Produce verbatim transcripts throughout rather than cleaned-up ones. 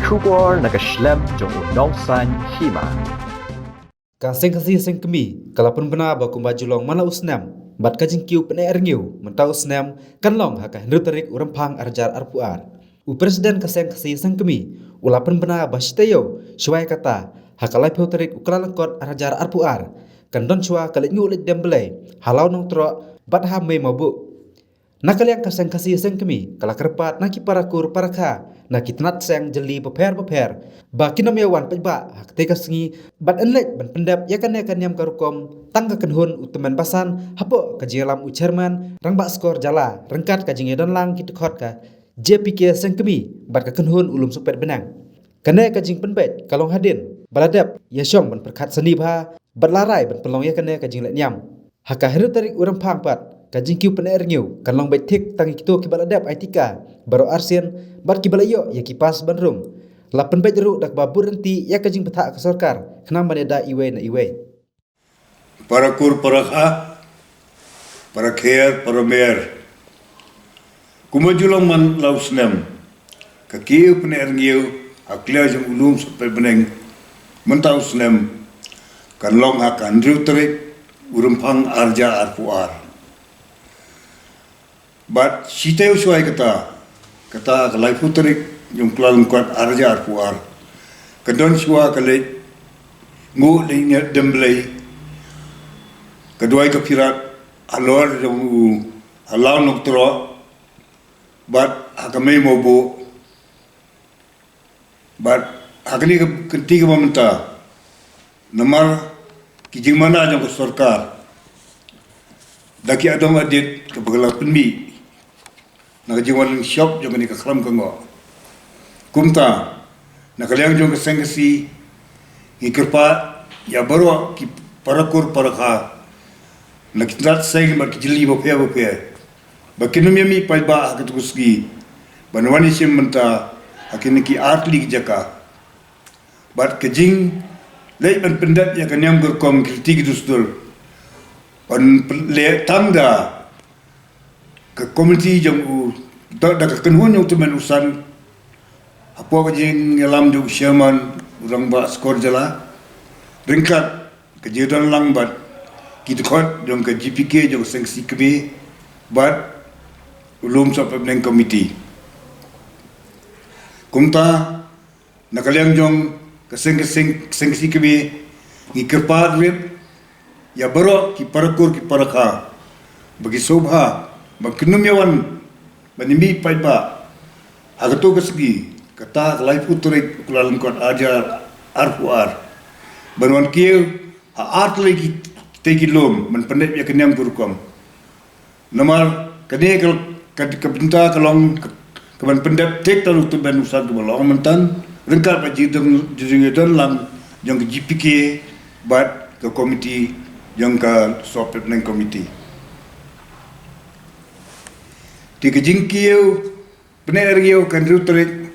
Khubor na ka shlem jong u nongsan hima. Ka Seng Khasi Seng Kmie ka la pynbna ba kumba ju long man la u snem, bad ka jingkiew pyneh rngiew mynta u snem kan long ha ka hynriew tarik u Rymphang ar hajar arphew ar. U President ka Seng Khasi Seng Kmie u la pynbna ba shi taïew shwa ïa kata, ha ka laiphew tarik u Kyllalyngkot ar hajar arphew ar, kan don shwa ka leit nguh leit dem blei ha Law Nongtroh bad ha Mei Mawbuh. Na ka liang ka Seng Khasi Seng Kmie ka la kyrpad na ki para kur para kha, na ki tnat seng jylliew bapher bapher, ba kin ym ïa wan paidbah ha katei ka sngi, bad yn leit ban pyndep ïa kane ka niam ka rukom tang ka kynhun u tymmen basan hapoh ka jingïalam u Chairman Rangbah Skor Jylla ryngkat ka jingïadonlang ki dkhot ka J P K Seng Kmie bad ka kynhun u Lum Sohpet Bneng. Kane ka jingpynbeit ka long hadien ba la dep ïashong ban pyrkhat sani bha bad la rai ban pynlong ïa kane ka jingleh niam. Ha ka hynriew tarik u Rymphang pat, ka jingkiew pyneh rngiew kan long beit thik tang ïa kito kiba la dep ai tika baroh arsien bad kiba la ïoh ïa ki pass ban rung. La pynbeit ruh da kaba bud ryntih ïa ka jingbthah ka sorkar khnang ban ïada iwei na iwei. Para kur para kha, para kher para mer. Kumba ju long man la u snem, ka kiew pyneh rngiew ha kliar jong u Lum Sohpet Bneng mynta u snem kan long ha ka hynriew tarik u Rymphang ar hajar arphew ar. Bad shi taïew shwa ïa kata, kata ka laiphew tarik jong u Kyllalyngkot ar hajar arphew ar, ka don shwa ka leit nguh leit dem blei, ka duwai ka phirat halor jong u ha Law Nongtroh bad ha ka Mei Mawbuh. Bad ha kane ka kynti kaba mynta, namar ki jingmana jong ka sorkar da ki adong adit kaba ka la pynmih na ka jingwan shop jong kane ka khlam ka ngoh. Kumta, na ka liang jong ka Seng Khasi, ngi kyrpad ïa baroh ki para kur para kha, na ki tnat seng bad ki jylliew bapher bapher, ba kin ym ïa mih paidbah ha katu ka sngi ban wan ïashim bynta ha kine ki artylli ki jaka. Bad ka jingleit ban pyndep ïa ka niam ka rukom, ki riti ki dustur, ban pyn-, leh tang da ka komiti jong u, da, da ka kynhun jong u tymmen u san, hapoh ka jingïalam jong u Chairman u Rangbah Skor Jylla, ryngkat ka jingdon lang bad ki dkhot jong ka J P K jong ka Seng Khasi Kmie bad u Lum Sohpet Bneng Committee. Kumta, na ka liang jong ka Seng, ka Seng, Seng Khasi Kmie, ngi kyrpad rit ïa baroh ki para kur ki para kha, ba ki sngewbha ba kin ym ïa wan ban ïa mih paidbah ha katu ka sngi, kata ka laiphew tarik u Kyllalyngkot ar hajar arphew ar, ban wan kiew ha artylli kitei ki lum ban pyndep ïa ka niam ka rukom. Namar kane ka, ka, ka bynta ka long ka, ka ban pyndep thik tang u tymmen u san kaba long mynta, ryngkat bad jingdon, jingdon lang jong ka J P K bad ka komiti jong ka Sohpetbneng Committee. Te ka jingkiew pyneh rngiew ka hynriew tarik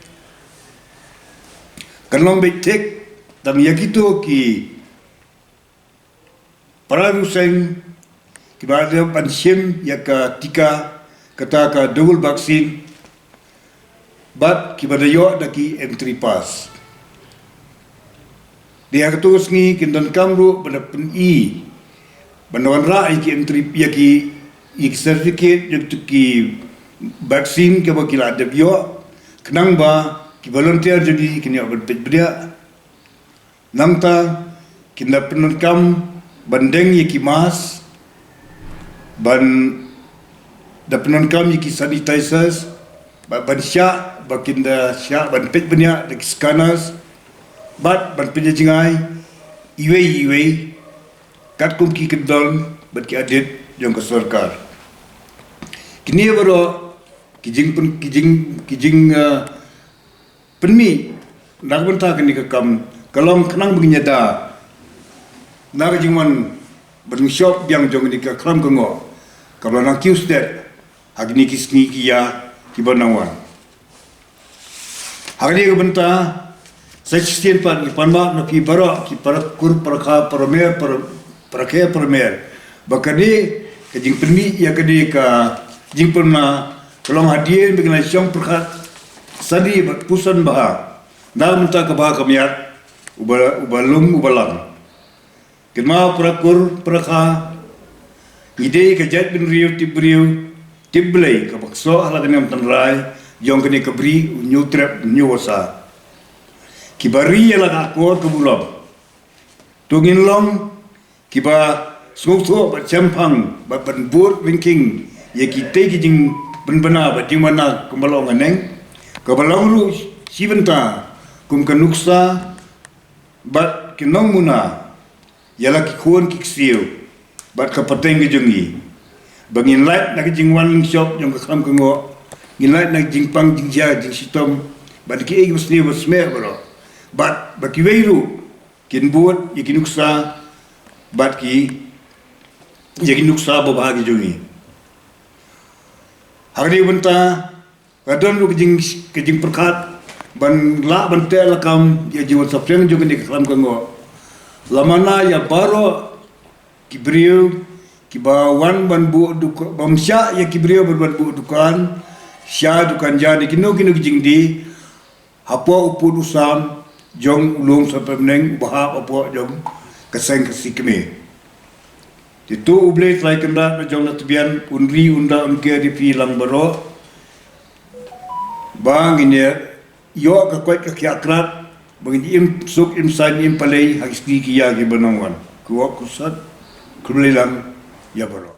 kan long beit thik tang ïa kito ki para riew seng kiba dei ban shim ïa ka tika, kata ka double vaccine, bad kiba da ïoh da ki entry pass. Te ha katu ka sngi kin donkam ruh ban da pyni, ban da wanrah ïa ki entry, ïa ki, ïa ki certificate, ïa ki vaccine kiba ki la dep ïoh, khnang ba ki volunteer jong ngi kin ïoh ban peit bniah. Nangta kin da pyndonkam ban deng ïa ki mask, ban da pyndonkam ïa ki sanitizers, bad ban shah, ba kin da shah ban peit bniah da ki scanners, bad ban pynjngai iwei iwei katkum ki kyndon bad ki adit jong ka sorkar. Kine baroh ki jingpyn, ki jing, ki jing, uh, pynmih na ka bynta kane ka kam ka long khnang ba ngin ïada na ka jingwan ban shop biang jong kane ka khlam ka ngoh kaba la nang kiew stet ha kine ki sngi ki ïa kiba nang wan. Ha kane ka bynta sa shisien pat ngi pan map na phi baroh ki para kur, para kha, para mer, para, para kher, para mer, ba kane ka jingpynmih ïa kane ka jingpynmih ka long hadien ba ngin ïa shong pyrkhat sani bad pyrshang bha Na mynta ka bha ka miat, uba, uba lum uba lang. Kynmaw para kur para kha, ngi dei ka jaitbynriew tipbriew tipblei kaba ksoh ha la ka niam tynrai jong kane ka bri u Hynñiewtrep Hynñiewbasa. Kiba ri ïa la ka akor ka burom. To ngin long kiba sngewthuh bad shemphang bad ban bud ryngking ïa kitei ki jingpynbna bad jingmana kumba long haneng, kaba long ruh shi bynta kum ka nuksa bad ki nongmuna ïa la ki khun ki ksiew bad ka pateng ka jong ngi. Ba ngin lait na ka jingwan lyngshop jong ka khlam ka ngoh, ngin lait na ka jingpang jingjia jingshitom bad kiei kiba sniew ba smer baroh. Bad ba kiwei ruh kin bud ïa ki nuksa bad ki ïa ki nuksa ba bha ki jong ngi. Ha kane ka bynta ka don ruh ka jing ka jingpyrkhat ban lah ban teh lakam ïa jingwan saphriang jong kane ka khlam ka ngoh. La mana ïa baroh ki briew kiba wan ban buh dukan, bym shah ïa ki briew ban, ban buh dukan, sha dukan jan, ïa kino kino ki jingdie hapoh u pud u sam jong u lum samphang bneng uba hap hapoh jong ka seng Khasi Kmie. Te to U Blei Trai Kynrad ba jong na tbian un ri un da un ker ïa phi lang baroh. Ba ngin ïa ïoh ka koit ka khiah krat ba ngin im suk im saiñ im palei ha ki sngi ki ïa kiba nang wan. Ko wa kursat, khublei lang ïa baroh.